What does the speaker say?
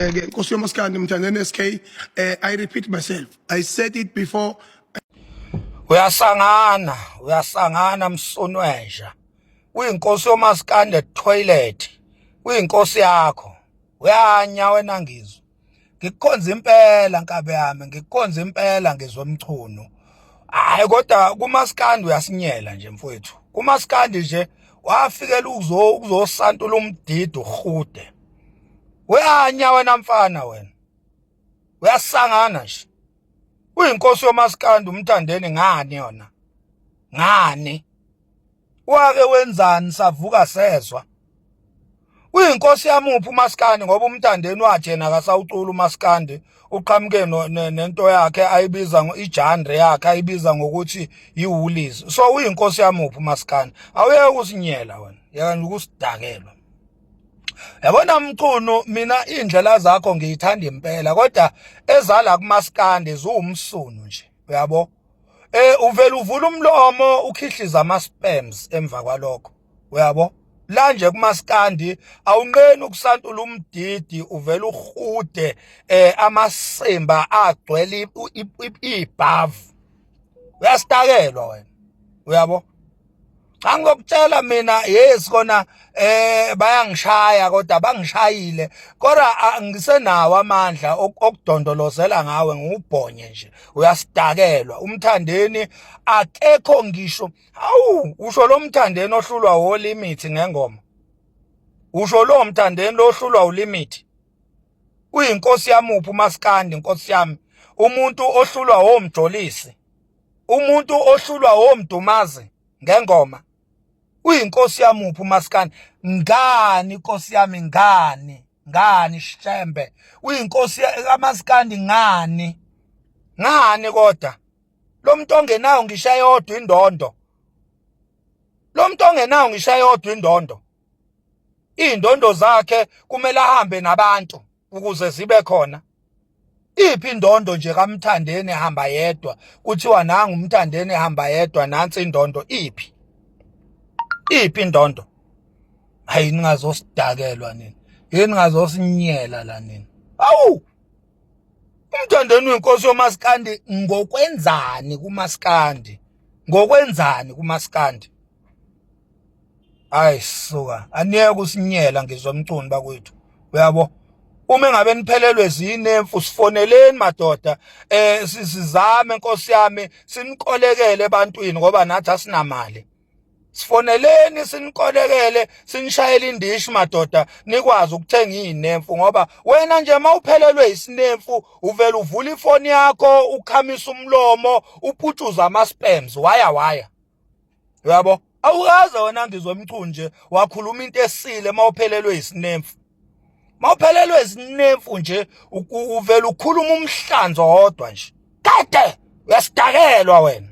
Ke Nkosi yomaskandi Mthandeni SK, I repeat myself, I said it before. Uyasangana, uyasangana msunwenja. Uyinkosi yomaskandi toilet. Uyinkosi yakho. Uyanya wena ngizwe. Ngikukhonza impela nkabe yami, ngikukhonza impela ngizwe Mchunu. Hayi kodwa kumaskandi uyasinyela nje mfowethu. Kumaskandi nje wafikela ukuzo ukuzosantula umdidi uhude. Uyanya wena mfana wena. Uyasangana nje. Uyinkosi yomaskandi umthandeni ngani yona? Ngani? Wake wenzani savuka sezwa? Uyinkosi yamuphi umaskandi ngoba umthandeni wathi yena akasawucula umaskandi uqhamuke nento yakhe ayibiza ngo-ijandre yakhe ayibiza ngokuthi yiwoolies. So uyinkosi yamuphi umaskandi? Awuyeke ukusinyela wena, yeka nje ukusidakelwa. Yabona Mchunu, mina indlela zakho ngiyithanda impela, kodwa ezala kumaskandi ziwumsunu nje, uyabo. Uvela uvula umlomo ukhihliza ama sperms emva kwalokho, uyabo. La nje kumaskandi awunqeni ukusantula umdidi, uvela uhude amasimba agcwele ibhavu. Uyasitakelwa wena, uyabo. Cha, ngizokutshela mina, yes kona bayangishaya, kodwa bangishayile, kodwa ngisenawo amandla okudondolozela ngawe ngubhonye nje. Uyasidakelwa umthandeni, akekho ngisho. Hawu, usho lo mthandeni ohlulwa wolimit ngengoma, usho lo mthandeni lohlulwa ulimit. Uyinkosi yamuphi umaskandi nkosi yami? Umuntu ohlulwa womjolisi, umuntu ohlulwa womdumazi ngengoma, uyinkosi yamuphi umaskandi? Ngani inkosi yami? Ngani, ngani Shembe? Uyinkosi kamaskandi ngani, ngani? Kodwa lo muntu ongenayo ngisho eyodwa indondo, lo muntu ongenayo ngisho eyodwa indondo, iy'ndondo zakhe kumele ahambe nabantu ukuze zibe khona. Iphi indondo nje kaMthandeni ehamba yedwa, kuthiwa nangu uMthandeni ehamba yedwa, nansi indondo? Iphi, iphi indondo? Hayi, ningazosidakelwa nini, yini ningazosinyela la nini. Awu, uMthandeni uyinkosi yomaskandi ngokwenzani kumaskandi? Ngokwenzani kumaskandi? Hayi suka, aniyeke usinyela ngizwa Mchunu bakwethu, uyabo. Uma engabe niphelelwe zinemfu, sifoneleni madoda, sizame nkosi yami sinikolekele ebantwini ngoba nathi asinamali. Sifoneleni sinikolekele, sinishayele indishi madoda, nikwazi ukuthenga izinemfu, ngoba wena nje mawuphelelwe isinemfu uvela uvula ifoni yakho, ukhamisa umlomo, uputshuza ama sperms, waya waya, uyabo. Awukaze wena ngizwe Mchunu nje wakhuluma into esile mawuphelelwe isinemfu. Mawuphelelwe isinemfu nje uvela ukhuluma umhlanzo wodwa nje kade. Uyasidakelwa wena.